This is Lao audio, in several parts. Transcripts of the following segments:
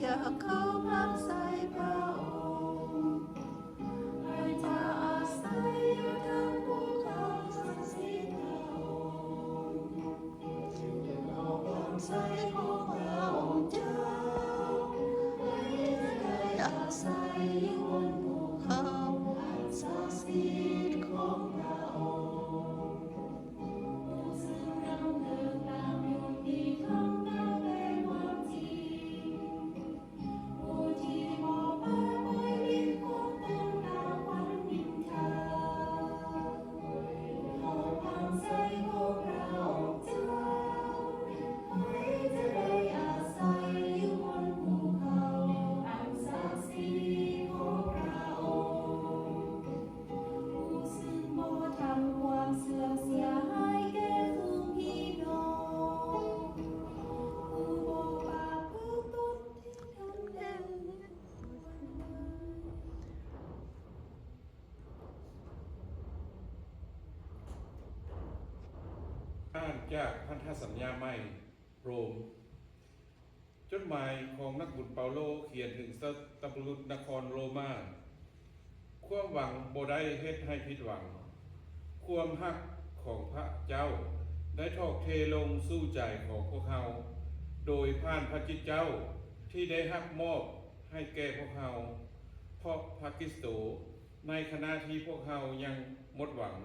ຢາກເຂົ້າພັກໃສ່ພະອົງ, ໃຫ້ຈະອາໄສຢູ່ທາງພູເຂົາສັກສິດພະອົງ, ຢາກເຂົ້າພັກໃສ່ຂອງພະອົງເຈົ້າ, ໃຫ້ຈະໄດ້ອາໄສຢູ່ບົນພູເຂົາອັນສັກສິດຂອງພະອົງ. ຜູ້ຊຶ່ງນຳເດີນຕາມຢູ່ທີ່ທາງກ້າວແຕ່ຄວາມຈິງ, ຜູ້ທີ່ບໍ່ປະປ່ອຍວິນຂອງຕົນຕາມຄວາມນິນທາ, ເຂົ້າພັກໃສ່ຂອງພະອົງເຈົ້າ, ໃຫ້ຈະໄດ້ອາໄສຢູ່ບົນພູເຂົາອັນສັກສິດຂອງພະອົງ. ຜູ້ຊຶ່ງບໍ່ທຳຄວາມເສື່ອມເສຍຫາຍແກ່ຝູງພີ່ນ້ອງ, ຜູ້ບໍ່ປະພຶດຕົນທີ່ທ່ານໄດ້ ອ່ານຈາກພັນທະສັນຍາໃໝ່ ໂຣມ. ຈົດໝາຍຂອງນັກບຸນເປົາໂລຂຽນເຖິງສັດຕະບຸລຸດນະຄອນໂຣມາ. ຄວາມຫວັງບໍ່ໄດ້ເຮັດໃຫ້ຜິດຫວັງ. ຄວາມຮັກຂອງພະເຈົ້າໄດ້ຖອກເທລົງສູ່ໃຈຂອງພວກເຮົາ ໂດຍຜ່ານພະຄຣິດເຈົ້າ ທີ່ໄດ້ຮັບມອບໃຫ້ແກ່ພວກເຮົາເພາະພະຄຣິດໂຕ, ໃນຂະນະທີ່ພວກເຮົາຍັງໝົດຫວັງ.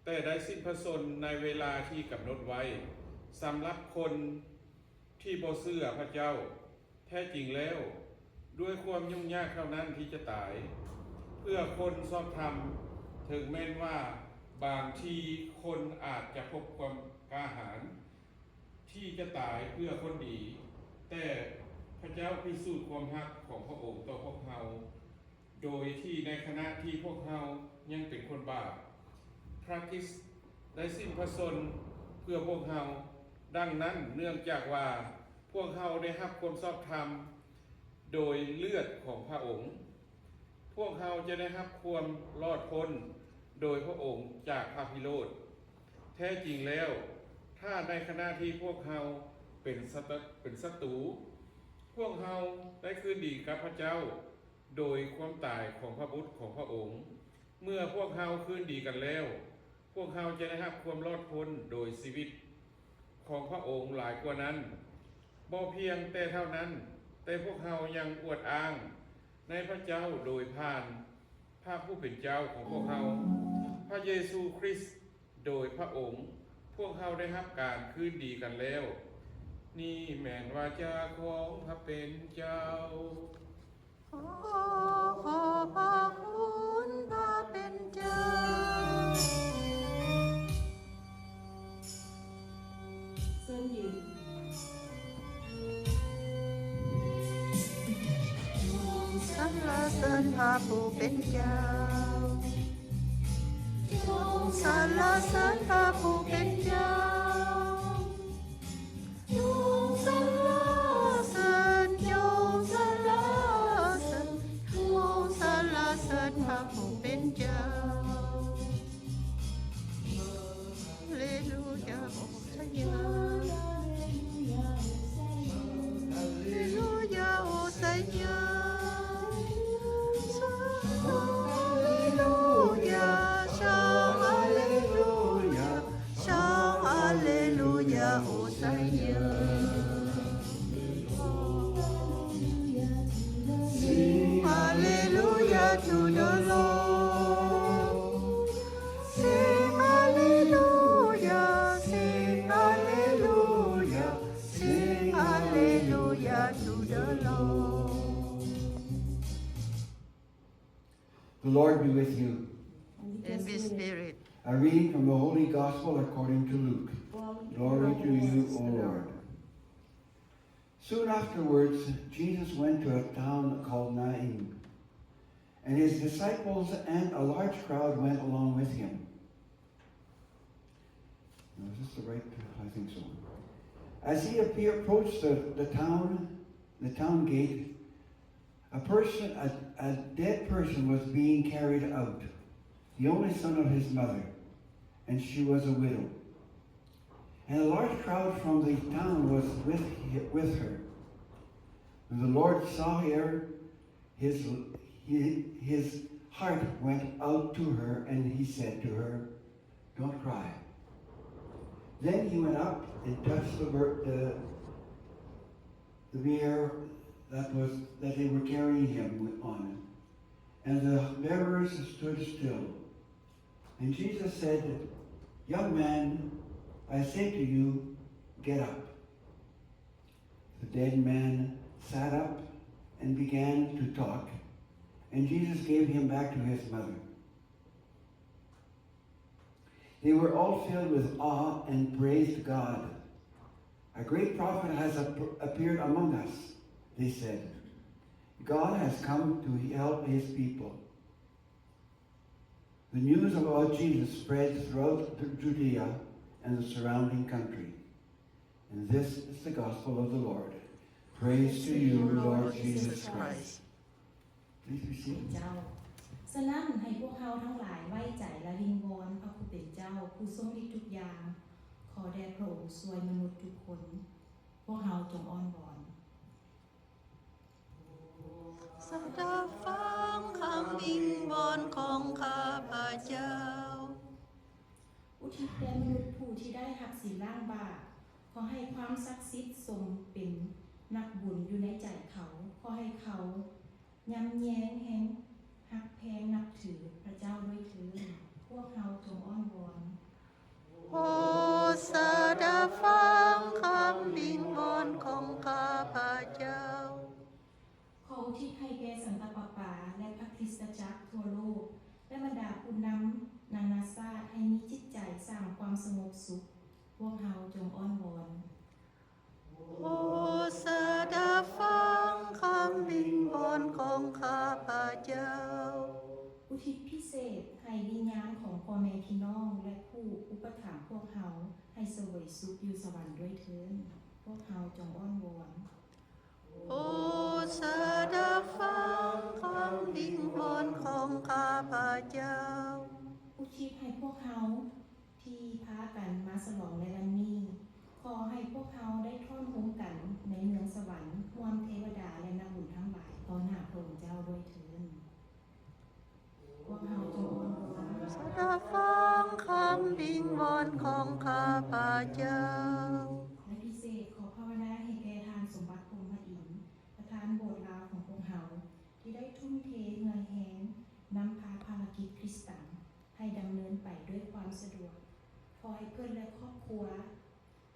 ແຕ່ໄດ້ສິ້ນພະຊົນໃນເວລາທີ່ກຳນົດໄວ້ສຳລັບຄົນທີ່ບໍ່ເຊື່ອພະເຈົ້າ. ແທ້ຈິງແລ້ວ, ດ້ວຍຄວາມຫຍຸ້ງຍາກເທົ່ານັ້ນທີ່ຈະຕາຍເພື່ອຄົນຊອບທຳ, ເຖິງແມ່ນວ່າບາງທີຄົນອາດຈະພົບຄວາມກ້າຫານທີ່ຈະຕາຍເພື່ອຄົນດີ, ແຕ່ພະເຈົ້າພິສູດຄວາມຮັກຂອງພະອົງຕໍ່ພວກເຮົາ ໂດຍທີ່ໃນຂະນະທີ່ພວກເຮົາຍັງເປັນຄົນບາບ, ພຣະຄຣິດໄດ້ສິ້ນພະຊົນເພື່ອພວກເຮົາ. ດັ່ງນັ້ນ, ເນື່ອງຈາກວ່າພວກເຮົາໄດ້ຮັບຄວາມຊອບທຳໂດຍເລືອດຂອງພະອົງ, ພວກເຮົາຈະໄດ້ຮັບຄວາມລອດພົ້ນໂດຍພະອົງຈາກພະພິໂຣດ. ແທ້ຈິງແລ້ວ, ຖ້າໃນຂະນະທີ່ພວກເຮົາເປັນສັດ ເປັນສັດຕູ, ພວກເຮົາໄດ້ຄືນດີກັບພະເຈົ້າ ໂດຍຄວາມຕາຍຂອງພະບຸດຂອງພະອົງ. ເມື່ອພວກເຮົາຄືນດີກັນແລ້ວ, ພວກເຮົາຈະໄດ້ຮັບຄວາມລອດພົ້ນໂດຍຊີວິດຂອງພະອົງຫຼາຍກວ່ານັ້ນ. ບໍ່ພຽງແຕ່ເທົ່ານັ້ນ, ແຕ່ພວກເຮົາຍັງອວດອ້າງໃນພະເຈົ້າໂດຍຜ່ານພະຜູ້ເປັນເຈົ້າຂອງພວກເຮົາ, ພະເຢຊູຄຣິດ. ໂດຍພະອົງ, ພວກເຮົາໄດ້ຮັບການຄືນດີກັນແລ້ວ. ນີ້ແມ່ນວາຈາຂອງພະເປັນເຈົ້າ. ຂໍຂອບພະຄຸນພະເປັນເຈົ້າ. ສັນລະເສີນພະຜູ້ເປັນເຈົ້າ. ຈົ່ງສັນລະເສີນພະຜູ້ເປັນເຈົ້າ. ຈົ່ງສັນລະເສີນ, ຈົ່ງສັນລະເສີນ, ຈົ່ງສັນລະເສີນພະຜູ້ເປັນເຈົ້າ. ເລລູຍາ ໂອໄຊຍາ, ເລລູຍາ ໂອໄຊຍາ, ເລລູຍາ, ເລລູຍາ, ເລລູຍາ ໂອໄຊຍາ. Sing hallelujah to the Lord. Sing hallelujah, sing hallelujah, sing hallelujah to the Lord. The Lord be with you. And with your spirit. A reading from the Holy Gospel according to Luke. Glory to you, O Lord. Soon afterwards, Jesus went to a town called Nain, and his disciples and a large crowd went along with him. No, is this the right? I think so. As he appear-, approached the, the town, the town gate, a person, a, a dead person was being carried out, the only son of his mother, and she was a widow. And a large crowd from the town was with hi-, with her. When the Lord saw her, his, he, his heart went out to her, and he said to her, "Don't cry." Then he went up and touched the, bir- the, the bier that was, that they were carrying him on. And the bearers stood still. And Jesus said, "Young man, I say to you, get up." The dead man sat up and began to talk, and Jesus gave him back to his mother. They were all filled with awe and praised God. "A great prophet has ap- appeared among us," they said. "God has come to help his people." The news about Jesus spread throughout Judea and the surrounding country. And this is the gospel of the Lord. Praise to you, Lord Jesus Christ. Please be seated. ເຈົ້າ. ສະນັ້ນ, ໃຫ້ພວກເຮົາທັງຫຼາຍໄວ້ໃຈ ແລະ ວິງວອນພະຜູ້ເປັນເຈົ້າ ຜູ້ຊົງລິດທຸກຢ່າງ, ຂໍແດ່ພະອົງຊ່ວຍມະນຸດທຸກຄົນ. ພວກເຮົາຈົ່ງອ້ອນວອນ. ສະດັບຟັງຄຳວິງວອນຂອງຂ້າພະເຈົ້າ. ອຸທິດແດ່ມະນຸດຜູ້ທີ່ໄດ້ຮັບສິນລ້າງບາບ, ຂໍໃຫ້ຄວາມສັກສິດຊົງເປັນນັກບຸນຢູ່ໃນໃຈເຂົາ, ຂໍໃຫ້ເຂົາຍຳແຍງແຮງຮັກແພງນັບຖືພະເຈົ້າດ້ວຍເທີ້ນ. ພວກເຮົາຈົ່ງອ້ອນວອນ. ໂອ້ ສະດັບຟັງຄຳວິງວອນຂອງຂ້າພະເຈົ້າ. ຂໍອຸທິດໃຫ້ແກ່ສັນຕະປາປາ ແລະ ພະຄຣິສຕະຈັກທົ່ວໂລກ ແລະ ບັນດາຜູ້ນຳນານາຊາດ ໃຫ້ມີຈິດໃຈສ້າງຄວາມສະຫງົບສຸກ. ພວກເຮົາຈົ່ງອ້ອນວອນ. ໂອ້ ສະດັບຟັງຄຳວິງວອນຂອງຂ້າພະເຈົ້າ. ອຸທິດພິເສດໃຫ້ວິນຍານຂອງພໍ່ແມ່ພີ່ນ້ອງ ແລະ ຜູ້ອຸປະຖຳພວກເຮົາ ໃຫ້ສະເຫວີຍສຸກຢູ່ສະຫວັນດ້ວຍເທີ້ນ. ພວກເຮົາຈົ່ງອ້ອນວອນ. ໂອ້ ສະດັບຟັງຄຳວິງວອນຂອງຂ້າພະເຈົ້າ. ອຸທິດໃຫ້ພວກເຮົາ ທີ່ພາກັນມາສະຫຼອງໃນວັນນີ້, ຂໍໃຫ້ພວກເຮົາໄດ້ທ້ອນໂຮມກັນໃນເມືອງສະຫວັນ ຮ່ວມເທວະດາ ແລະ ນັກບຸນທັງຫຼາຍ ຕໍ່ໜ້າພະອົງເຈົ້າດ້ວຍເທີ້ນ. ພວກເຮົາຈົ່ງອ້ອນວອນ. ສະດັບຟັງຄຳວິງວອນຂອງຂ້າພະເຈົ້າ. ໃນພິເສດ ຂໍພາວະນາໃຫ້ແກ່ທ່ານສົມບັດ ພົມມະອິນ, ປະທານໂບດລາວຂອງພວກເຮົາ ທີ່ໄດ້ທຸ່ມເທເຫື່ອແຮງນຳພາພາລະກິດຄຣິສຕາ ໃຫ້ດຳເນີນໄປດ້ວຍຄວາມສະດວກ. ຂໍໃຫ້ເພິ່ນ ແລະ ຄອບຄົວ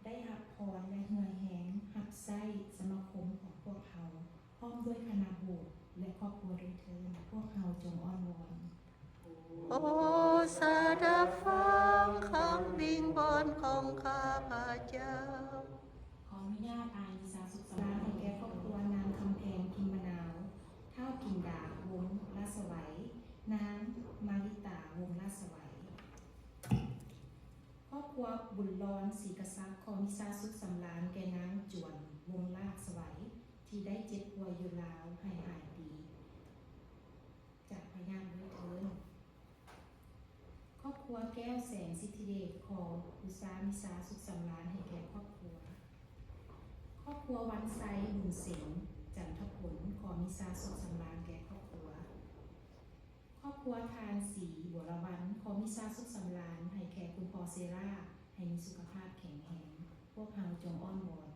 ໄດ້ຮັບພອນ ແລະ ເຫື່ອແຮງຮັບໃຊ້ສະມາຄົມຂອງພວກເຮົາ ພ້ອມດ້ວຍຄະນະໂບດ ແລະ ຄອບຄົວດ້ວຍເທີ້ນ. ພວກເຮົາຈົ່ງອ້ອນວອນ. ໂອ້ ສະດັບຟັງຄຳວິງວອນຂອງຂ້າພະເຈົ້າ. ຂໍອະນຸຍາດອ່ານມິສາສຸກສຳລານໃຫ້ແກ່ຄອບຄົວນາງຄຳແພງ ພິມມະນາວ, ທ້າວກິນດາ ວົງລາດສະໄຫວ, ນາງມາລິຕາ ວົງລາດສະໄຫວ. ຄອບຄົວບຸນລອນ ສີກະສັກ ຂໍມິສາສຸກສຳລານແກ່ນາງ ຈວນ ວົງລາດສະໄຫວ ທີ່ໄດ້ເຈັບປ່ວຍຢູ່ລາວ ໃຫ້ຫາຍດີຈາກພະຍາດດ້ວຍເທີ້ນ. ຄອບຄົວແກ້ວແສງ ສິດທິເດດ ຂໍບູຊາມິສາສຸກສຳລານໃຫ້ແກ່ຄອບຄົວ. ຄອບຄົວວັນໄຊ ບຸນເສັງ ຈັນທະຜົນ ຂໍມິສາສຸກສຳລານແກ່ຄອບຄົວ. ຄອບຄົວທ່ານສີ ບົວລະວັນ ຂໍມິສາສຸກສຳລານໃຫ້ແກ່ຄຸນພໍ່ເຊລາ ໃຫ້ມີສຸຂະພາບແຂງແຮງ. ພວກເຮົາຈົ່ງອ້ອນວອນ.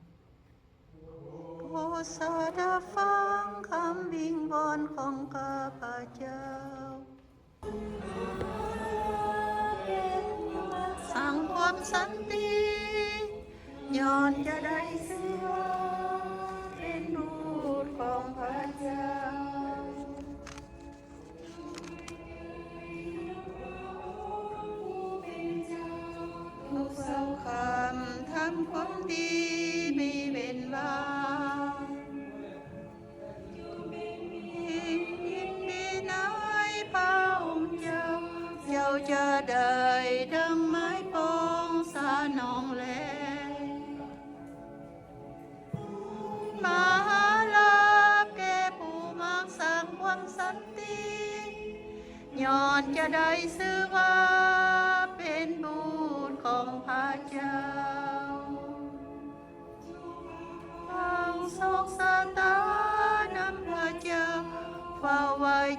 ໂປດສະດັບຟັງຄຳວິງວອນຂອງຂ້າພະເຈົ້າ. ສ້າງຄວາມສັນຕິ ຍ້ອນຈະໄດ້ຊື່ວ່າເປັນບຸດຂອງພະເຈົ້າ. ທຸກເຊົ້າຄ່ຳທຳຄວາມດີມີເວັ້ນວ່າງ. ຍິນດີໃນພະອົງເຈົ້າ, ເຈົ້າຈະໄດ້ດັ່ງໝາຍປອງສະໜອງແລ. ມະຫາລາບແກ່ຜູ້ມັກສ້າງຄວາມສັນຕິ, ຍ້ອນຈະໄດ້ຊື່ວ່າເປັນບຸດຂອງພະເຈົ້າ. ທາງໂຊກຊະຕາ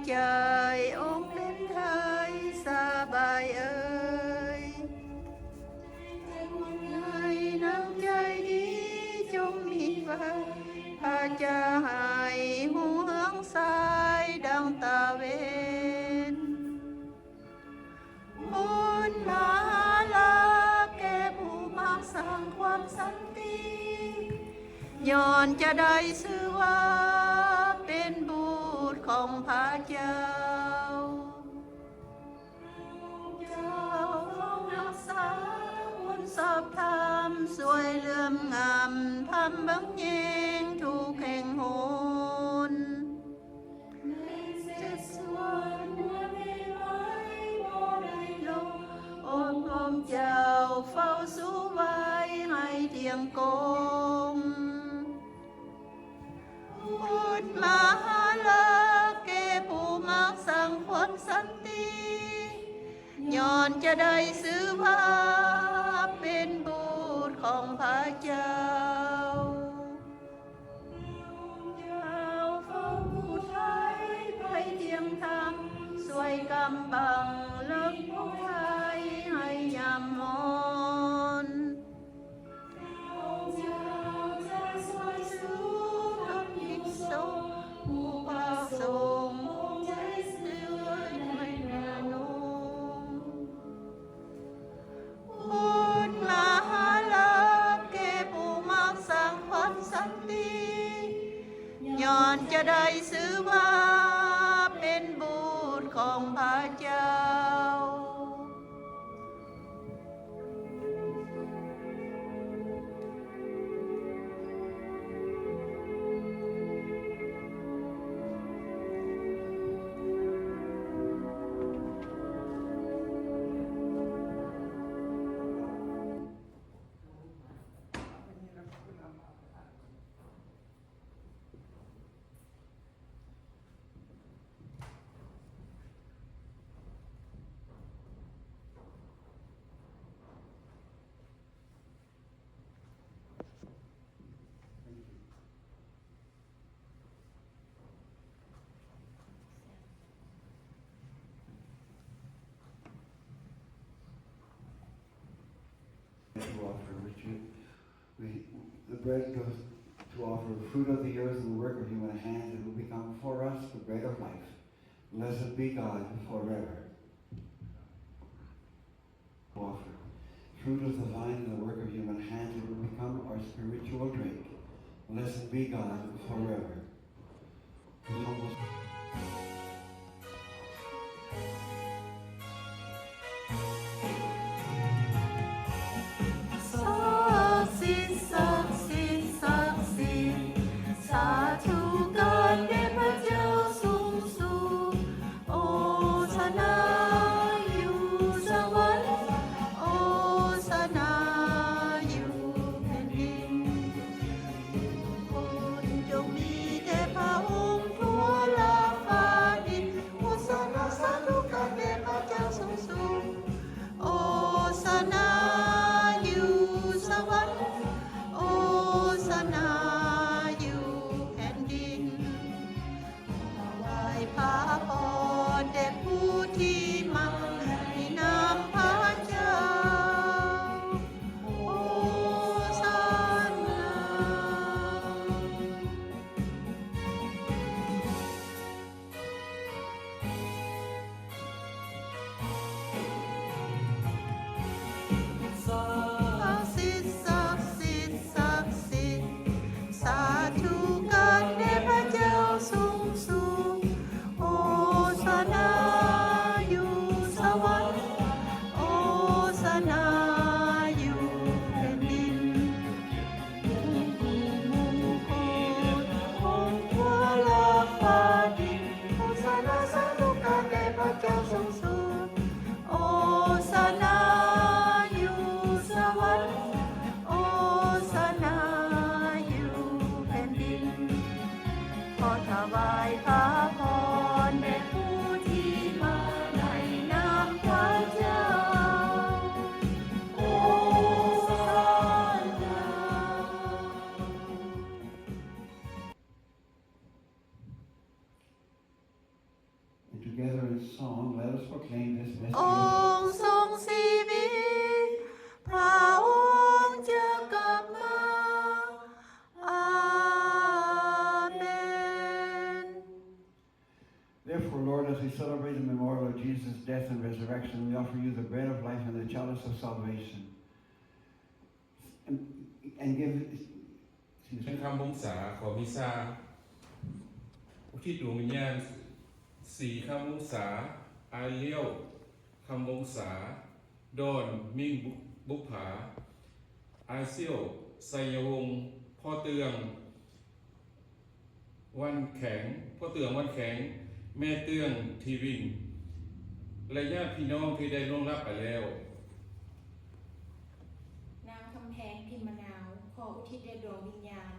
ໃຈ ອົງເປັນໄທສະບາຍເອີຍ ໃນນ້ຳໃຈດີຈົ່ງມີໄວ້ ພະຈະໃຫ້ຮຸ່ງເຮືອງສາຍດັ່ງຕາເວັນ. ບຸນມະຫາລາບແກ່ຜູ້ມັກສ້າງຄວາມສັນຕິ ຍ້ອນຈະໄດ້ຊື່ວ່າເປັນບຸດຂອງພະເຈົ້າ. ເຈົ້າຈົ່ງຮັກສາຄົນຊອບທຳ ຊ່ວຍເຫຼື້ອມງາມພຳບັງເຫງທຸກແຫ່ງຫົນ. ແມ່ນເຈັບສ່ວນຫົວແມ່ໄວ້ບໍ່ໄດ້ລົງ ອົບຮົມເຈົ້າເຝົ້າຊູໄວ້ໃຫ້ທ່ຽງກົງ. ບຸນມະຫາລາບແກ່ຜູ້ມັກສ້າງຄວາມສັນຕິ ຍ້ອນຈະໄດ້ຊື່ວ່າເປັນບຸດຂອງພະເຈົ້າ. ເຈົ້າເຝົ້າຜູ້ໄຖ່ໄພທ່ຽງທຳ ຊ່ວຍກຳບັງເລິກຜູ້ໄຖ່ໃຫ້ຍາມມອນ. ເຈົ້າຈະຊ່ວຍຊູກັບຍິງສົງ ຜູ້ພະສົງອົງໃຈເສືອໃນນານົງ. ບຸນມະຫາລາບແກ່ຜູ້ມັກສ້າງຄວາມສັນຕິ ຍ້ອນຈະໄດ້ຊື່ວ່າເປັນບຸດຂອງພະເຈົ້າ. To offer, Richard. We, the bread goes to offer fruit of the earth and the work of human hands, it will become for us the bread of life. Blessed be God forever. Offer fruit of the vine and the work of human hands, it will become our spiritual drink. Blessed be God forever. Song, let us proclaim this องค์ทรงชีวิต พระองค์จะกลับมา อาเมน Therefore, Lord, as we celebrate the memorial of Jesus' death and resurrection, we offer you the bread of life and the chalice of salvation. And, and give ເປັນຄຳວົງສາ ຂໍມິຊາ ອຸທິດດວງວິນຍານ ສີຄຳວົງສາ ອາຍລ້ຽວ ຄຳວົງສາ ດອນ ມິງ ບຸບພາ ອາຍຊຽວ ໄຊຍະວົງ ພໍ່ເຕືອງ ວັນແຂງ ພໍ່ເຕືອງ ວັນແຂງ ແມ່ເຕືອງ ທີວິງ ແລະ ຍາດພີ່ນ້ອງທີ່ໄດ້ລ່ວງລັບໄປແລ້ວ. ນາງຄຳແພງ ພິມມະນາວ ຂໍອຸທິດແດ່ດວງວິນຍານ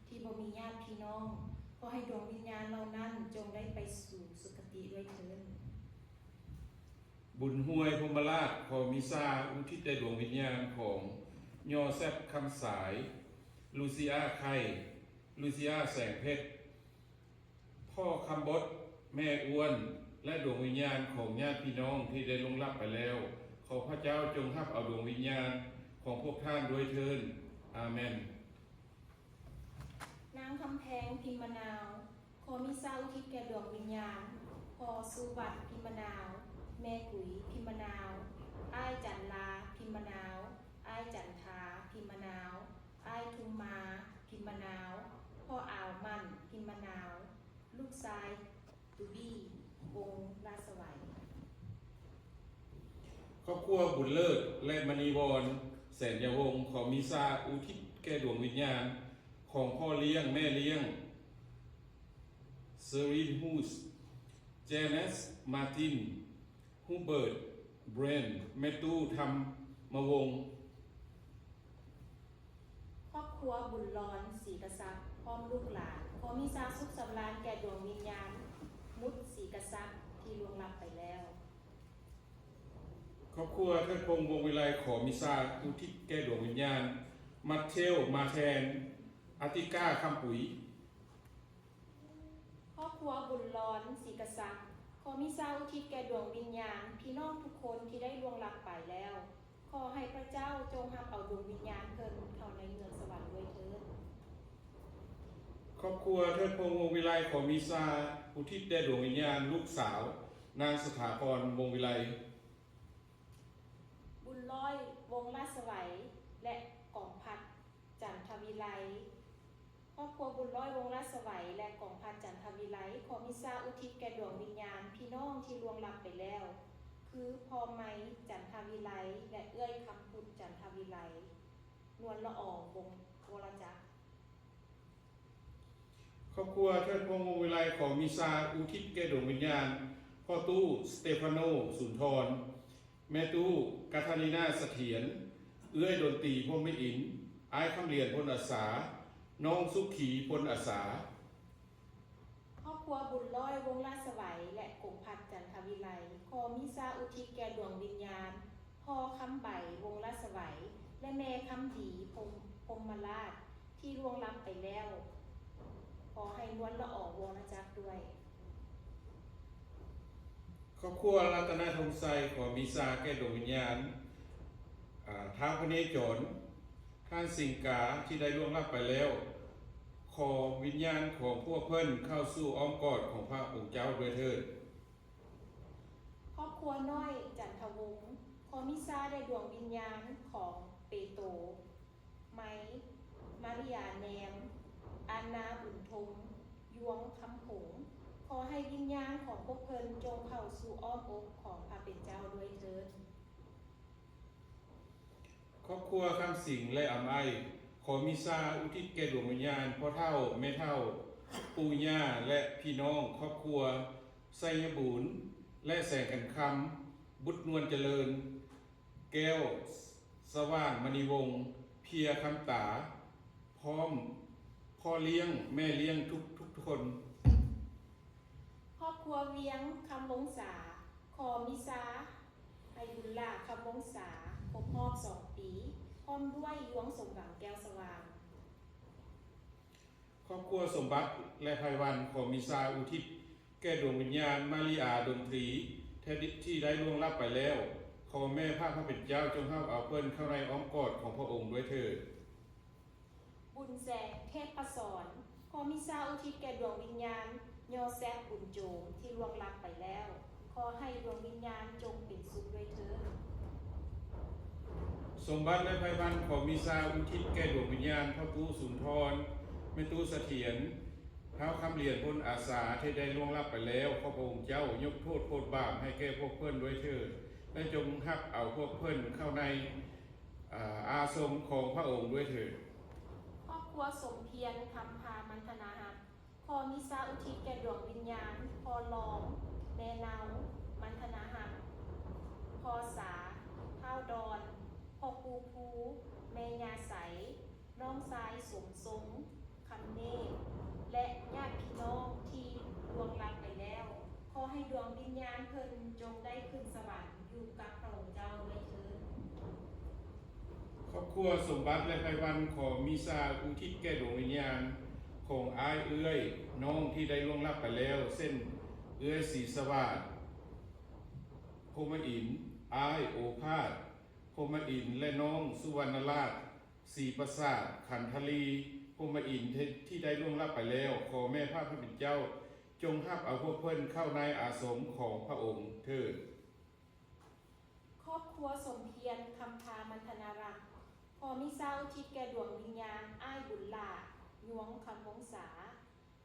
ທີ່ບໍ່ມີຍາດພີ່ນ້ອງ, ຂໍໃຫ້ດວງວິນຍານເຫຼົ່ານັ້ນຈົ່ງໄດ້ໄປສູ່ສຸຄະຕິດ້ວຍເທີ້ນ. ບຸນຫ້ວຍ ພົມມະລາດ ຂໍມິຊາອຸທິດແດ່ດວງວິນຍານຂອງ ຍໍແຊັບ ຄຳສາຍ, ລູຊີອາ ໄຂ່, ລູຊີອາ ແສງເພັດ, ພໍ່ຄຳບົດ, ແມ່ອ້ວນ ແລະ ດວງວິນຍານຂອງຍາດພີ່ນ້ອງທີ່ໄດ້ລ່ວງລັບໄປແລ້ວ. ຂໍພະເຈົ້າຈົ່ງຮັບເອົາດວງວິນຍານຂອງພວກທ່ານດ້ວຍເທີ້ນ. ອາເມນ. ນາງຄຳແພງ ພິມມະນາວ ຂໍມິຊາອຸທິດແກ່ດວງວິນຍານ ພໍ່ສຸວັດ ພິມມະນາວ, ແມ່ກຸຍ ພິມມະນາວ, ອ້າຍຈັນລາ ພິມມະນາວ, ອ້າຍຈັນທາ ພິມມະນາວ, ອ້າຍທຸມມາ ພິມມະນາວ, ພໍ່ອາວໝັ້ນ ພິມມະນາວ, ລູກຊາຍ ຕູບີ ວົງລາດສະໄຫວ. ຄອບຄົວບຸນເລີດ ແລະ ມະນີວອນ ແສນຍາວົງ ຂໍມິຊາອຸທິດແກ່ດວງວິນຍານຂອງພໍ່ລ້ຽງ ແມ່ລ້ຽງ ເຊີຣີນ ຮູສ, ເຈເນັດ ມາຕິນ, ຮູເບີດ ເບຣນ, ແມ່ຕູ້ ທຳມະວົງ. ຄອບຄົວບຸນລອນ ສີກະສັກ ພ້ອມລູກຫຼານ ຂໍມິຊາສຸກສຳລານແກ່ດວງວິນຍານ ມຸດ ສີກະສັກ ທີ່ລ່ວງລັບໄປແລ້ວ. ຄອບຄົວເທີດພົງ ວົງວິໄລ ຂໍມິຊາອຸທິດແກ່ດວງວິນຍານ ມັດເທວ ມາແທນ, ອາຕິກາ ຄຳປຸຍ. ຄອບຄົວບຸນລອນ ສີກະສັກ ຂໍມິຊາອຸທິດແກ່ດວງວິນຍານພີ່ນ້ອງທຸກຄົນທີ່ໄດ້ລ່ວງລັບໄປແລ້ວ. ຂໍໃຫ້ພະເຈົ້າຈົ່ງຮັບເອົາດວງວິນຍານເພິ່ນເຂົ້າໃນເມືອງສະຫວັນດ້ວຍເທີ້ນ. ຄອບຄົວເທີດພົງ ວົງວິໄລ ຂໍມິຊາອຸທິດແດ່ດວງວິນຍານລູກສາວ ນາງສະຖາພອນ ວົງວິໄລ. ບຸນລອຍ ວົງລາດສະໄຫວ ແລະ ກອງພັດ ຈັນທະວິໄລ. ຄອບຄົວບຸນລອຍ ວົງລາດສະໄຫວ ແລະ ກອງພັດ ຈັນທະວິໄລ ຂໍມິຊາອຸທິດແກ່ດວງວິນຍານພີ່ນ້ອງທີ່ລ່ວງລັບໄປແລ້ວ ຄື ພໍ່ໄມ ຈັນທະວິໄລ ແລະ ເອື້ອຍຄຳພຸດ ຈັນທະວິໄລ, ນວນລະອອ ວົງ ວໍລະຈັກ. ຄອບຄົວເທີດພົງ ວົງວິໄລ ຂໍມິຊາອຸທິດແກ່ດວງວິນຍານພໍ່ຕູ້ ສະເຕຟາໂນ ສຸນທອນ, ແມ່ຕູ້ ກາທາລີນາ ສະຖຽນ, ເອື້ອຍດົນຕີ ພົມມະອິນ, ອ້າຍຄຳຫຼຽນ ພົນອາສາ, ນ້ອງສຸຂີ ພົນອາສາ. ຄອບຄົວບຸນລອຍ ວົງລາດສະໄຫວ ແລະ ກົງພັດ ຈັນທະວິໄລ ຂໍມິຊາອຸທິດແກ່ດວງວິນຍານພໍ່ຄຳໃບ ວົງລາດສະໄຫວ ແລະ ແມ່ຄຳດີ ພົມ ພົມມະລາດ ທີ່ລ່ວງລັບໄປແລ້ວ. ຂໍໃຫ້ນວນລະອອ ວົງລະຈັກດ້ວຍ. ຄອບຄົວລັດຕະນະທົງໄຊ ຂໍມິຊາແກ່ດວງວິນຍານ ອາ ທ້າວພະເນຈອນ ທ່ານສິງກາ ທີ່ໄດ້ລ່ວງລັບໄປແລ້ວ. ຂໍວິນຍານຂອງພວກເພິ່ນເຂົ້າສູ່ອ້ອມກອດຂອງພະອົງເຈົ້າດ້ວຍເທີ້ນ. ຄອບຄົວນ້ອຍ ຈັນທະວົງ ຂໍມິຊາແດ່ດວງວິນຍານຂອງເປໂຕ ໄມ, ມາລິຍາ ແນມ, ອານນາ ບຸນທົງ, ຍວງ ຄຳຜົງ. ຂໍໃຫ້ວິນຍານຂອງພວກເພິ່ນຈົ່ງເຂົ້າສູ່ອ້ອມອົກຂອງພະເປັນເຈົ້າດ້ວຍເທີ້ນ. ຄອບຄົວຄຳສິງ ແລະ ອຳໄອ ຂໍມິຊາອຸທິດແກ່ດວງວິນຍານພໍ່ເຖົ້າ, ແມ່ເຖົ້າ, ປູ່ຍ່າ ແລະ ພີ່ນ້ອງຄອບຄົວ ໄຊຍະບູນ ແລະ ແສງຂັນຄຳ, ບຸດນວນຈະເລີນ, ແກ້ວ ສະຫວ່າງມະນີວົງ, ເພຍ ຄຳຕາ ພ້ອມພໍ່ລ້ຽງ, ແມ່ລ້ຽງທຸກໆຄົນ. ຄອບຄົວວຽງ ຄຳວົງສາ ຂໍມິຊາໃຫ້ບຸນຫຼ້າ ຄຳວົງສາ ຄົບຮອບສອງປີ ພ້ອມດ້ວຍຍວງ ສົມຫວັງ ແກ້ວສະຫວ່າງ. ຄອບຄົວສົມບັດ ແລະ ໄພວັນ ຂໍມິຊາອຸທິດ ແກ່ດວງວິນຍານມາຣິອາດົນທຣີ ທີ່ໄດ້ລ່ວງລັບໄປແລ້ວ. ຂໍແມ່ພະຜູ້ເປັນເຈົ້າຈົ່ງຮັບເອົາເພິ່ນເຂົ້າໃນອ້ອມກອດຂອງພະອົງດ້ວຍເທີ້ນ. ບຸນແສງ ເທບປະສອນ ຂໍມິຊາອຸທິດແກ່ດວງວິນຍານ ໂຍເຊັບ ບຸນໂຈມ ທີ່ລ່ວງລັບໄປແລ້ວ. ຂໍໃຫ້ດວງວິນຍານຈົ່ງເປັນສຸກດ້ວຍເທີ້ນ. ສົມບັດ ແລະ ໄພວັນ ຂໍມິຊາອຸທິດແກ່ດວງວິນຍານ ພໍ່ຕູ້ ສຸນທອນ ແມ່ຕູ້ ສະຖຽນ ທ້າວ ຄຳຫຼຽນ ພົນອາສາ ທີ່ໄດ້ລ່ວງລັບໄປແລ້ວ. ຂໍພະອົງເຈົ້າຍົກໂທດໂທດບາບໃຫ້ແກ່ພວກເພິ່ນດ້ວຍເທີ້ນ ແລະ ຈົ່ງຮັບເອົາພວກເພິ່ນເຂົ້າໃນ ອາ ອາສົມຂອງພະອົງດ້ວຍເທີ້ນ. ຄອບຄົວ ສົມພຽນ ຄຳພາ ມັນທະນາຮັກ ຂໍມິຊາອຸທິດແກ່ດວງວິນຍານ ພໍ່ລອງ ແມ່ເນົາ ມັນທະນາຮັກ ພໍ່ສາ ທ້າວດອນ ພໍ່ປູ່ພູ ແມ່ຍ່າໃສ ນ້ອງຊາຍ ສົມຊົງ ຄຳເນດ ແລະ ຍາດພີ່ນ້ອງທີ່ລ່ວງລັບໄປແລ້ວ. ຂໍໃຫ້ດວງວິນຍານເພິ່ນຈົ່ງໄດ້ຂຶ້ນສະຫວັນ ຢູ່ກັບພະອົງເຈົ້າດ້ວຍເທີ້ນ. ຄອບຄົວ ສົມບັດ ແລະ ໄພວັນ ຂໍມິຊາອຸທິດແກ່ດວງວິນຍານຂອງອ້າຍເອື້ອຍນ້ອງທີ່ໄດ້ລ່ວງລັບໄປແລ້ວ ເຊັ່ນ ເອື້ອຍ ສີສະຫວາດ ພົມມະອິນ, ອ້າຍ ໂອພາດ ພົມມະອິນ ແລະ ນ້ອງ ສຸວັນນະລາດ ສີປະສາດ ຂັນທະລີ ພົມມະອິນ ທີ່ໄດ້ລ່ວງລັບໄປແລ້ວ. ຂໍແມ່ພະຜູ້ເປັນເຈົ້າຈົ່ງຮັບເອົາພວກເພິ່ນເຂົ້າໃນອາສົມຂອງພະອົງເທີ້ນ. ຄອບຄົວ ສົມພຽນ ຄຳພາ ມັນທະນາຮັກ ຂໍມິຊາອຸທິດແກ່ດວງວິນຍານ ອ້າຍ ບຸນຫຼ້າ ຍວງ ຄຳວົງສາ,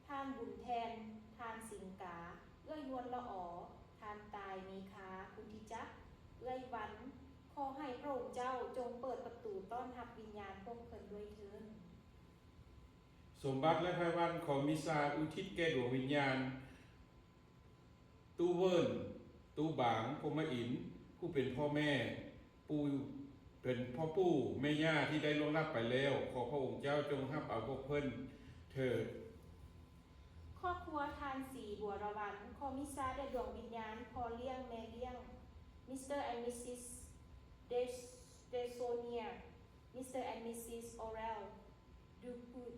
ທ່ານ ບຸນແທນ, ທ່ານ ສິງກາ, ເອື້ອຍ ນວນລະອໍ, ທ່ານ ຕາຍ ເມຄາ ຄຸນທິຈັກ, ເອື້ອຍ ວັນ. ຂໍໃຫ້ພະອົງເຈົ້າຈົ່ງເປີດປະຕູຕ້ອນຮັບວິນຍານພວກເພິ່ນດ້ວຍເທີ້ນ. ສົມບັດ ແລະ ໄພວັນ ຂໍມິຊາອຸທິດແກ່ດວງວິນຍານ ຕູ້ເວີນ, ຕູ້ບາງ ພົມມະອິນ ຜູ້ເປັນພໍ່ແມ່, ປູ່ ເປັນພໍ່ປູ່ແມ່ຍ່າທີ່ໄດ້ລ່ວງລັບໄປແລ້ວ. ຂໍພະອົງເຈົ້າຈົ່ງຮັບເອົາພວກເພິ່ນເທີ້ນ. ຄອບຄົວ ທ່ານ ສີ ບົວລະວັນ ຂໍມິຊາແດ່ດວງວິນຍານ ພໍ່ລ້ຽງ ແມ່ລ້ຽງ ມິສເຕີ ແອນ ມິສຊິສ ເດ ເດໂຊເນຍ ມິສເຕີ ແອນ ມິສຊິສ ໂອເຣລ ດູກູດ.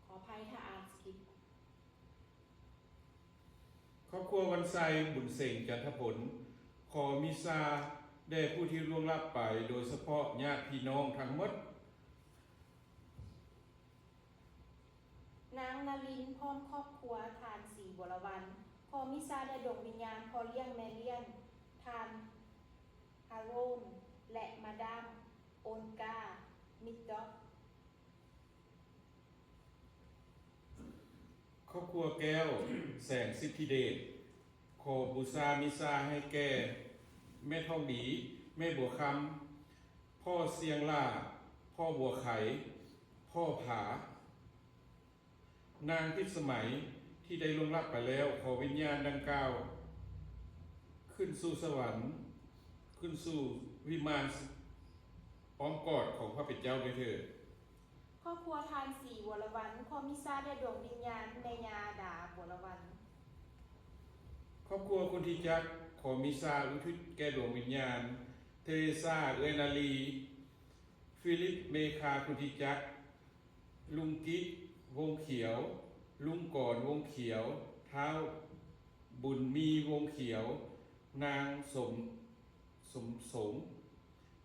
ຂໍອະໄພຖ້າອ່ານສະກິດ. ຄອບຄົວ ວັນໄຊ ບຸນເສັງ ຈັນທະພົນ ຂໍມິຊາແດ່ຜູ້ທີ່ລ່ວງລັບໄປ ໂດຍສະເພາະຍາດພີ່ນ້ອງທັງໝົດ. ນາງ ນາລິນ ພ້ອມຄອບຄົວ ທ່ານ ສີ ບົວລະວັນ ຂໍມິຊາແດ່ດວງວິນຍານ ພໍ່ລ້ຽງ ແມ່ລ້ຽງ ທ່ານ ຮາໂຣນ ແລະ ມາດາມ ໂອນກາ ມິດດອກ. ຄອບຄົວ ແກ້ວ ແສງສິດທິເດດ ຂໍບູຊາມິຊາໃຫ້ແກ່ ແມ່ທອງດີ, ແມ່ບົວຄຳ, ພໍ່ຊຽງຫຼ້າ, ພໍ່ບົວໄຂ, ພໍ່ຜາ, ນາງພິດສະໄໝ ທີ່ໄດ້ລ່ວງລັບໄປແລ້ວ. ຂໍວິນຍານດັ່ງກ່າວຂຶ້ນສູ່ສະຫວັນ, ຂຶ້ນສູ່ວິມານອ້ອມກອດຂອງພະເປັນເຈົ້າດ້ວຍເທີ້ນ. ຄອບຄົວ ທ່ານ ສີ ບົວລະວັນ ຂໍມິຊາແດ່ດວງວິນຍານ ແມ່ຍ່າ ດາ ບົວລະວັນ. ຄອບຄົວ ຄຸນທິຈັກ ຂໍມິຊາອຸທິດແກ່ດວງວິນຍານ ເທເຣຊາ ເອື້ອຍນາລີ, ຟີລິບ ເມຄາ ຄຸນທິຈັກ, ລຸງກິ ວົງຂຽວ, ລຸງກອນ ວົງຂຽວ, ທ້າວ ບຸນມີ ວົງຂຽວ, ນາງ ສົມ ສົມສົງ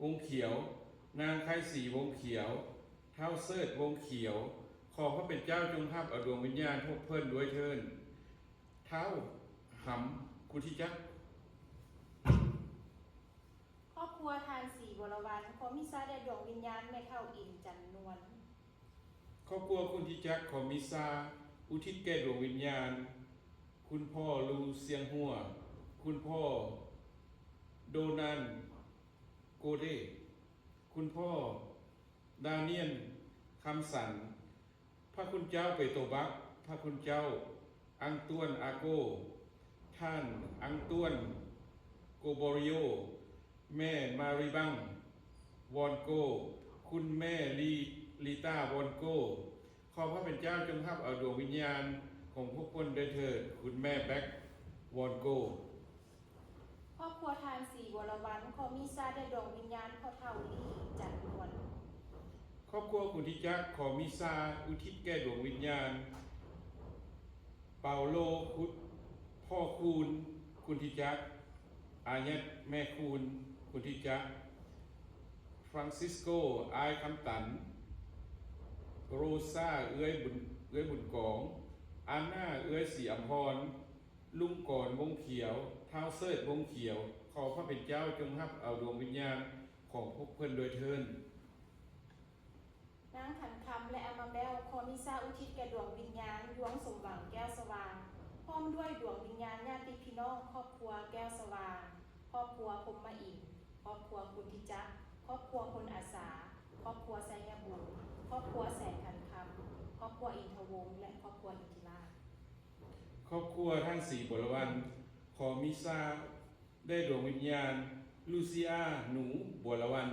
ວົງຂຽວ, ນາງ ໄຄສີ ວົງຂຽວ, ທ້າວ ເສີດ ວົງຂຽວ. ຂໍພະເປັນເຈົ້າຈົ່ງຮັບເອົາດວງວິນຍານພວກເພິ່ນດ້ວຍເທີ້ນ. ທ້າວ ຫຳ ຄຸນທິຈັກ. ຄອບຄົວ ທ່ານ ສີ ບົວລະວັນ ຂໍມິຊາແດ່ດວງວິນຍານ ແມ່ເຖົ້າ ອິນ ຈັນນວນ. ຄອບຄົວ ຄຸນທິຈັກ ຂໍມິຊາອຸທິດແກ່ດວງວິນຍານ ຄຸນພໍ່ ລູ ຊຽງຫົວ, ຄຸນພໍ່ ໂດນັນ ໂກເດ, ຄຸນພໍ່ ດານຽນ ຄຳສັນ, ພະຄຸນເຈົ້າ ເປໂຕບັກ, ພະຄຸນເຈົ້າ ອັງຕວນ ອາໂກ, ທ່ານ ອັງຕວນ ໂກບໍຣິໂອ, ແມ່ ມາຣີບັງ ວອນໂກ, ຄຸນແມ່ ລີ ລີຕາ ວອນໂກ. ຂໍພະເປັນເຈົ້າຈົ່ງຮັບເອົາດວງວິນຍານຂອງພວກເພິ່ນດ້ວຍເທີ້ນ. ຄຸນແມ່ ແບັກ ວອນໂກ. ຄອບຄົວ ທ່ານ ສີ ວໍລະວັນ ຂໍມິຊາແດ່ດວງວິນຍານ ພໍ່ເຖົ້າ ລີ ຈັນນວນ. ຄອບຄົວ ຄຸນທິຈັກ ຂໍມິຊາອຸທິດແກ່ດວງວິນຍານ ເປົາໂລ ຄຸດ ພໍ່ ຄູນ ຄຸນທິຈັກ, ອາຍັດ ແມ່ຄູນ ຄຸນທິຈັກ, ຟຣັງຊິສໂກ ອ້າຍຄຳຕັນ, ໂຣຊາ ເອື້ອຍບຸນ ເອື້ອຍບຸນກອງ, ອານນາ ເອື້ອຍສີອຳພອນ, ລຸງກອນ ວົງຂຽວ, ທ້າວເສີດ ວົງຂຽວ, ຂໍພະເປັນເຈົ້າຈົ່ງຮັບເອົາດວງວິນຍານຂອງພວກເພິ່ນດ້ວຍເທີ້ນ. ນາງຂັນຄຳ ແລະ ອາມາແບວ ຂໍມິຊາອຸທິດແກ່ດວງວິນຍານ ດວງສົມຫວັງ ແກ້ວສະຫວ່າງ ພ້ອມດ້ວຍດວງວິນຍານຍາດຕິພີ່ນ້ອງຄອບຄົວແກ້ວສະຫວ່າງ, ຄອບຄົວພົມມະອິນ, ຄອບຄົວຄຸນທິຈັກ, ຄອບຄົວພົນອາສາ, ຄອບຄົວໄຊຍະບູນ, ຄອບຄົວແສງຂັນຄຳ, ຄອບຄົວອິນທະວົງ ແລະ ຄອບຄົວອິນທິລາດ. ຄອບຄົວທ່ານ ສີບົວລະວັນ ຂໍມິຊາແດ່ດວງວິນຍານ ລູຊີອາ ໜູ ບົວລະວັນ.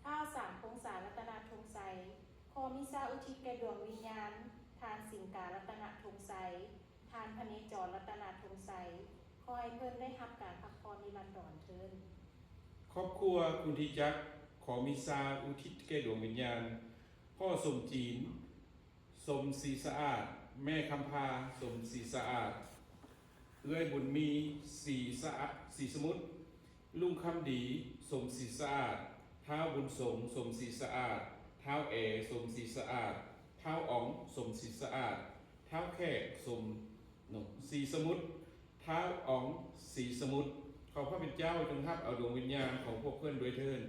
ທ້າວ ສາມພົງສາ ລັດຕະນະທົງໄຊ ຂໍມິຊາອຸທິດແກ່ດວງວິນຍານ ທ່ານ ສິງກາ ລັດຕະນະທົງໄຊ, ທ່ານ ພະເນຈອນ ລັດຕະນະທົງໄຊ, ຂໍໃຫ້ເພິ່ນໄດ້ຮັບການພັກຜ່ອນນິລັນດອນເທີ້ນ. ຄອບຄົວຄຸນທິຈັກ ຂໍມິຊາອຸທິດແກ່ດວງວິນຍານ ພໍ່ສົມຈີນ ສົມສີສະອາດ, ແມ່ຄຳພາ ສົມສີສະອາດ, ເອື້ອຍບຸນມີ ສີສະອາດ ສີສະໝຸດ, ລຸງຄຳດີ ສົມສີສະອາດ, ທ້າວບຸນສົງ ສົມສີສະອາດ, ທ້າວແອ ສົມສີສະອາດ, ທ້າວອອງ ສົມສີສະອາດ, ທ້າວແຂກ ສົມ ສີສະໝຸດ, ທ້າວອອງ ສີສະໝຸດ. ຂໍພະເປັນເຈົ້າຈົ່ງຮັບເອົາດວງວິນຍານຂອງພວກເພິ່ນດ້ວຍເທີ້ນ.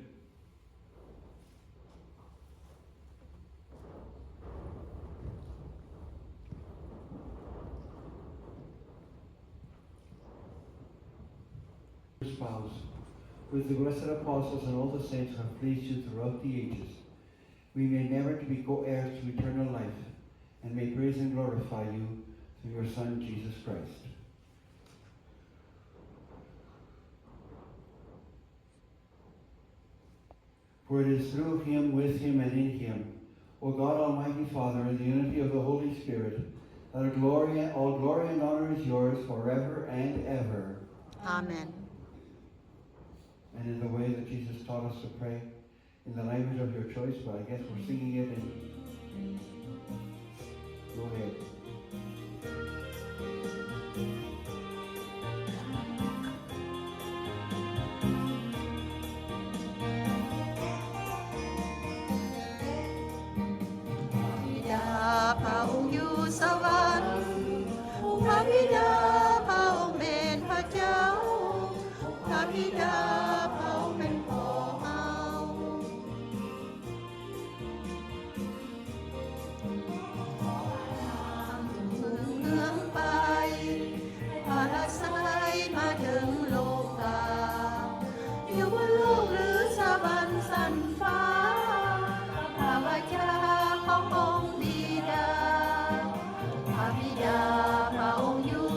Spouse, who with the blessed apostles and all the saints have pleased you throughout the ages, we may merit to be co-heirs to eternal life, and may praise and glorify you through your Son, Jesus Christ. For it is through him, with him, and in him, O God, Almighty Father, in the unity of the Holy Spirit, that glory, all glory and honor is yours forever and ever. Amen. And in the way that Jesus taught us to pray, in the language of your choice, but I guess we're singing it in. Go ahead. ພະບິດາພະອົງຢູ່ສະຫວັນ, ພະບິດາພະອົງແມ່ນພະເຈົ້າ, ພະບິດາພະອົງແມ່ນພໍ່ເຮົາ. ເມືອງໄປ ພະລາໄຊມາເຖິງໂລກາ, ຢູ່ບົນໂລກຫຼືສະຫວັນຊັ້ນຟ້າ, ພະວາຈາຂອງອົງບິດາ, ພະບິດາພະອົງຢູ່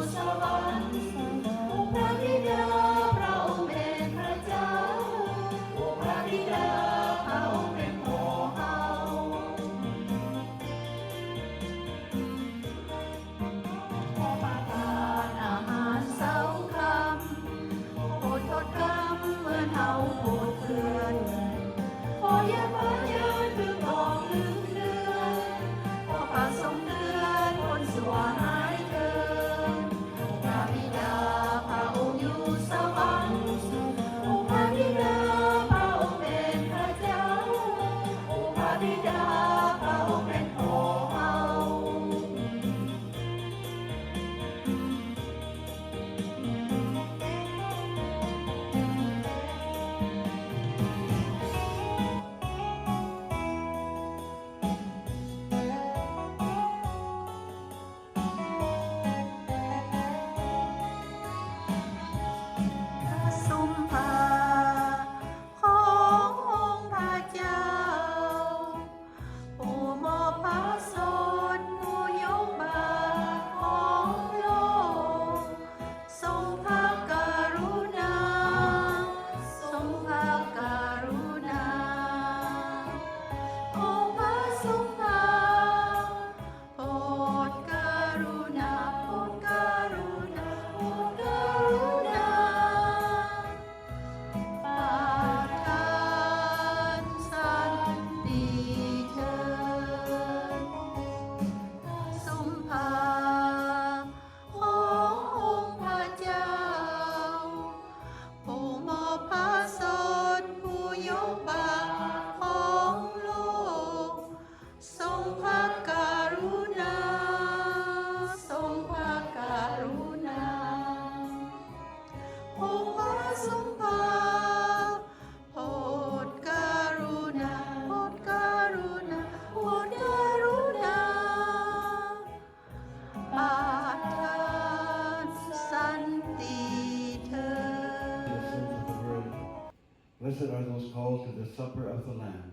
call to the supper of the Lamb.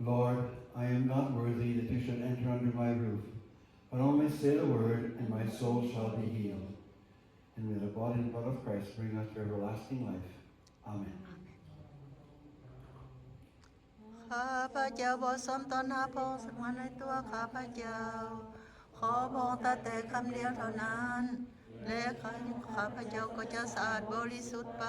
Lord, I am not worthy that you should enter under my roof, but only say the word, and my soul shall be healed. And may the body and blood of Christ bring us to everlasting life. Amen. ข้าพเจ้าบ่สมตอนหาพระองค์สักวันในตัวข้าพเจ้า ขอพระองค์ตรัสแต่คำเดียวเท่านั้น และข้าพเจ้าก็จะสะอาดบริสุทธิ์ไป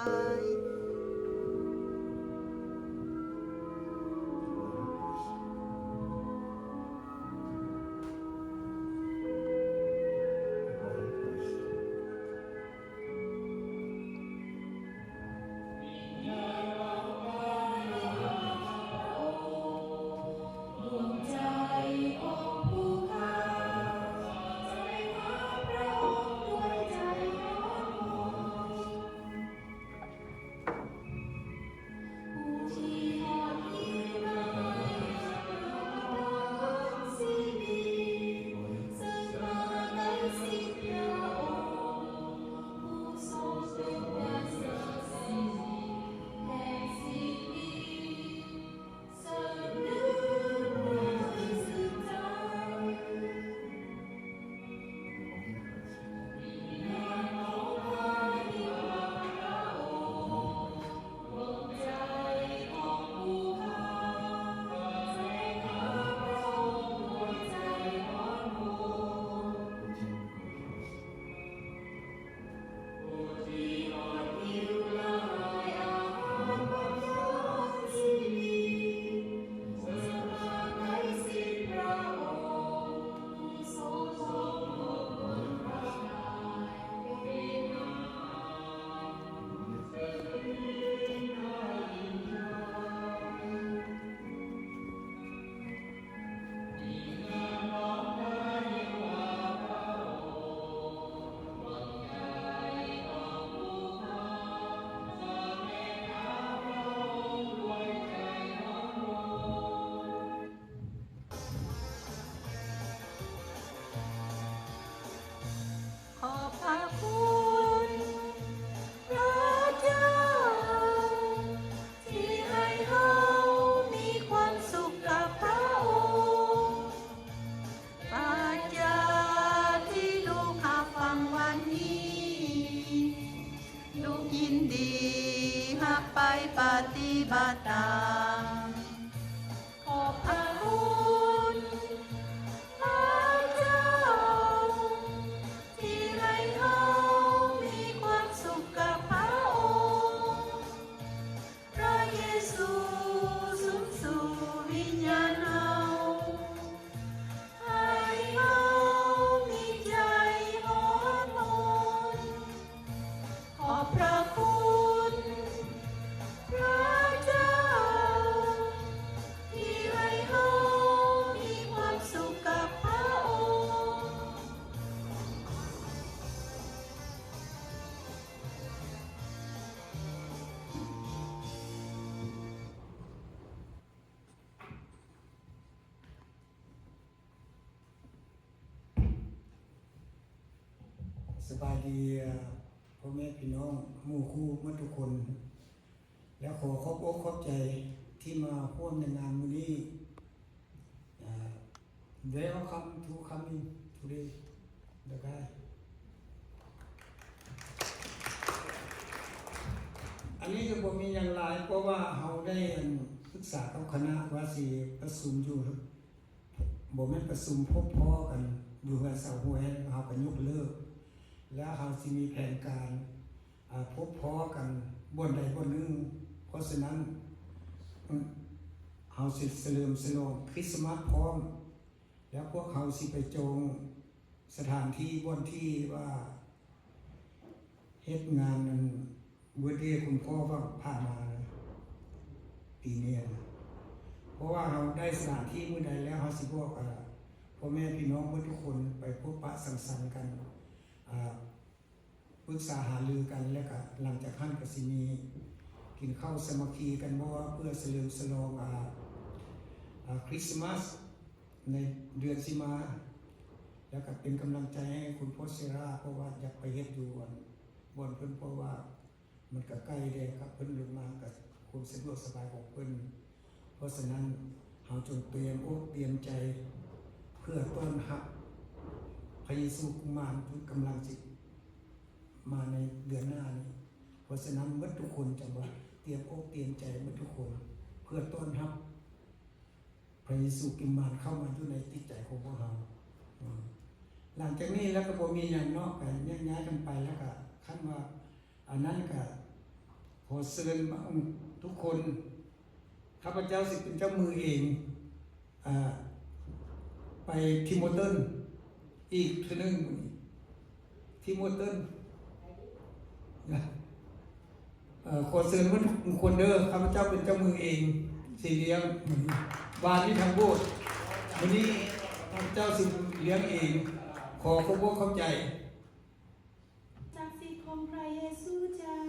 ขอบพระคุณพระเจ้า ที่ให้เฮามีความสุขกับพระองค์ พระเจ้าที่ลูกรับฟังวันนี้ ลูกยินดีรับไปปฏิบัติตาม ขอบพระคุณพระเจ้า ที่ให้เฮามีความสุขกับพระองค์ พระเยซูสุมสู่วิญญาณเฮา ให้เฮามีใจอ่อนโยน ขอบพระคุณพระเจ้า ที่ให้เฮามีความสุขกับพระองค์ สบายดี เอ่อ พ่อแม่พี่น้อง หมู่คู่หมดทุกคน แล้วขอขอบอกขอบใจที่มาร่วมในงานมื้อนี้ อ่า Welcome to coming today, the guy. อันนี้ก็บ่มีหยังหลาย เพราะว่าเฮาได้ อัน ปรึกษากับคณะว่าสิประชุมอยู่ บ่แม่นประชุมพบพ้อกันอยู่เฮือนเซาห้วย เฮาก็ยกเลิก แล้วเฮาสิมีแผนการ อ่า พบพ้อกันบ่อนใดบ่อนหนึ่ง เพราะฉะนั้น เฮาสิเฉลิมฉลองคริสต์มาสพร้อม แล้วพวกเฮาสิไปจองสถานที่บ่อนที่ว่าเฮ็ดงานนั้น เบิร์ธเดย์คุณพ่อว่าผ่านมานะ ปีนี้นะ เพราะว่าเฮาได้สถานที่มื้อใดแล้ว เฮาสิบอก อ่า พ่อแม่พี่น้องเบิดทุกคนไปพบปะสังสรรค์กัน อ่า ปรึกษาหารือกัน แล้วก็หลังจากนั้นก็สิมีกินข้าวสามัคคีกัน เพราะว่าเพื่อเฉลิมฉลอง อ่า อ่า คริสต์มาสในเดือนสิมา แล้วก็เป็นกำลังใจให้คุณพ่อเซรา เพราะว่าอยากไปเฮ็ดอยู่อันบ่อนเพิ่น เพราะว่า มันก็ใกล้แด่ครับ เพิ่นลงมาก็ค ຄວາມສະດວກສະບາຍຂອງເພິ່ນ. ເພາະສະນັ້ນ ເຮົາຈົ່ງຕຽມອົກຕຽມໃຈເພື່ອຕ້ອນຮັບພະເຢຊູກຸມານ ເພິ່ນກຳລັງຊິມາໃນເດືອນໜ້ານີ້. ເພາະສະນັ້ນ ໝົດທຸກຄົນຈັ່ງວ່າຕຽມອົກຕຽມໃຈໝົດທຸກຄົນ ເພື່ອຕ້ອນຮັບ ພະເຢຊູກິມມານເຂົ້າມາຢູ່ໃນຈິດໃຈຂອງພວກເຮົາ. ອືມ ຫຼັງຈາກນີ້ແລ້ວກໍບໍ່ມີຫຍັງເນາະ, ກໍແຍກຍ້າຍກັນໄປ. ແລ້ວກໍຄັນວ່າອັນນັ້ນກໍຂໍເຊີນທຸກຄົນ, ຂ້າພະເຈົ້າຊິເປັນເຈົ້າມືເອງ, ອາ, ໄປທິມເບີຕັນອີກເທື່ອໜຶ່ງ. ທີ່ໝົດຕົ້ນ ເອີ ຂໍເຊີນໝົດທຸກຄົນເດີ, ຂ້າພະເຈົ້າເປັນເຈົ້າມືເອງ ຊິລ້ຽງ ວານນີ້ທັງໂບດ. ມື້ນີ້ຂ້າພະເຈົ້າຊິລ້ຽງເອງ. ຂໍຂອບອົກຂອບໃຈ. ສັກສິດຂອງພຣະເຢຊູເຈົ້າ.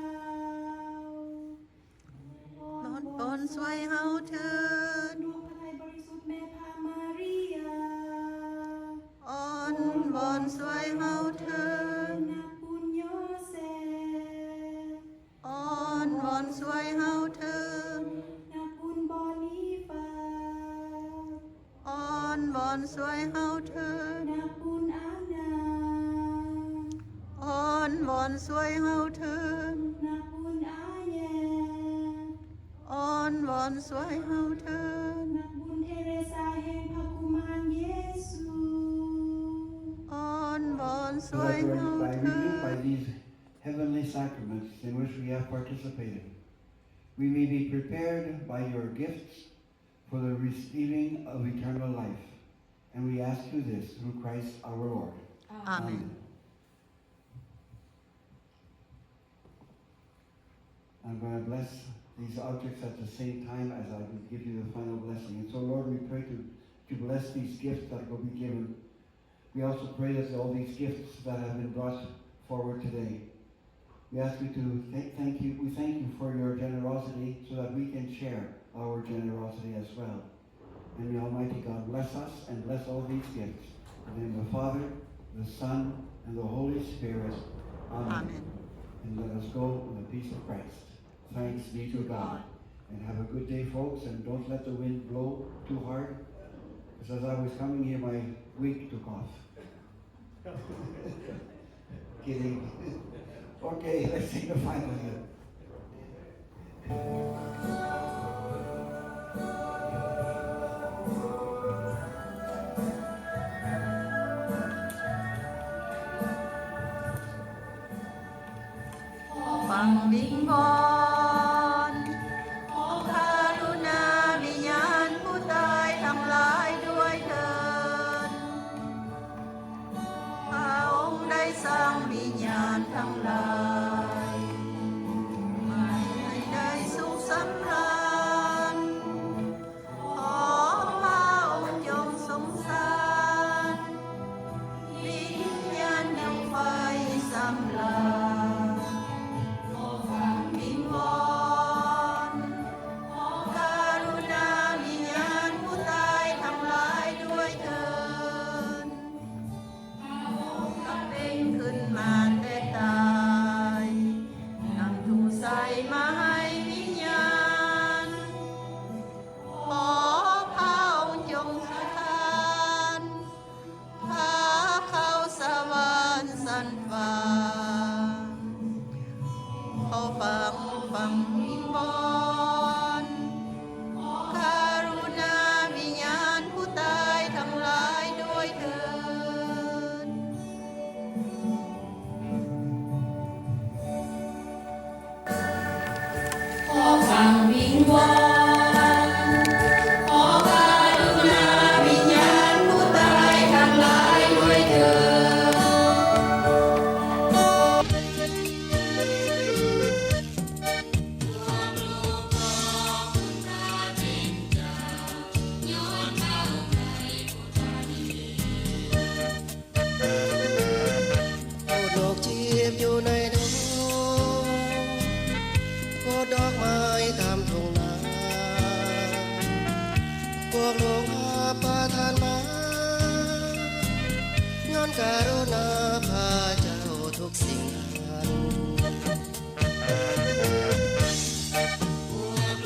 ອ້ອນວອນຊ່ວຍເຮົາເທີ້ນ ດວງພະໄທບໍລິສຸດແມ່ພະມາຣິຍາ. ອ້ອນວອນຊ່ວຍເຮົາເທີ້ນ ນັກບຸນໂຢເຊບ. ອ້ອນວອນຊ່ວຍເຮົາເທີ້ນ ນັກບຸນບອນີຟາສ. ອ້ອນວອນຊ່ວຍເຮົາເທີ້ນ ນັກບຸນອານາ. ອ້ອນວອນຊ່ວຍເຮົາເທີ້ນ ນັກບຸນອາແຍດ. ອ້ອນວອນຊ່ວຍເຮົາເທີ້ນ ນັກບຸນເທເຣຊາແຫ່ງພະກຸມານເຢຊູ. ອ້ອນວອນຊ່ວຍເຮົາເທີ້ນ By these heavenly sacraments in which we have participated, we may be prepared by your gifts for the receiving of eternal life. And we ask you this through Christ our Lord. ອາເມນ. Amen. I'm gonna bless these objects at the same time as I will give you the final blessing. And so, Lord, we pray to, to bless these gifts that will be given. We also pray that all these gifts that have been brought forward today, we ask you to th-, thank you, we thank you for your generosity so that we can share our generosity as well. And may Almighty God bless us and bless all these gifts. In the name of the Father, the Son, and the Holy Spirit. Amen. Amen. And let us go in the peace of Christ. Thanks be to God. And have a good day, folks, and don't let the wind blow too hard, 'cause as I was coming here, my wig took off. Kidding. Okay, let's sing the final hymn. ຂໍຟັງວິງວອນ ຂໍກະລຸນາວິນຍານຜູ້ຕາຍທັງຫຼາຍດ້ວຍເທີ້ນ. ພະອົງໄດ້ສ້າງວິນຍານທັງຫຼາຍ ໃຫ້ໄດ້ສຸກສຳລານ. ຂໍພະອົງຈົ່ງສົງສານ ວິນຍານຍັງໄຟສຳລານ. ຂໍຟັງວິງວອນ ຂໍກະລຸນາວິນຍານຜູ້ຕາຍທັງຫຼາຍດ້ວຍເທີ້ນ. ພະອົງກະເປັນຂຶ້ນມາແຕ່ຕາຍ ນຳທຸໄສມາໃຫ້ວິນຍານ. ຂໍພະອົງຈົ່ງສະຖານ ພາເຂົ້າສະຫວັນຊັ້ນຟ້າ. ຂໍຟັງ ຟັງວິງວອນ ກະລຸນາວິນຍານຜູ້ຕາຍທັງຫຼາຍດ້ວຍເທີ້ນ. ຂໍຟັງວິງວອນ ຂໍກະລຸນາວິນຍານຜູ້ຕາຍທັງຫຼາຍດ້ວຍເທີ້ນ. ໂອ້ ໂລກຈີບຢູ່ໃນດົງ ໂອ້ ດອກໄມ້ຕາມທົ່ງນາ ພວກລູກຮັບປະທານມາ ຍ້ອນກະລຸນາພະເຈົ້າທຸກສິ່ງ. ພວກ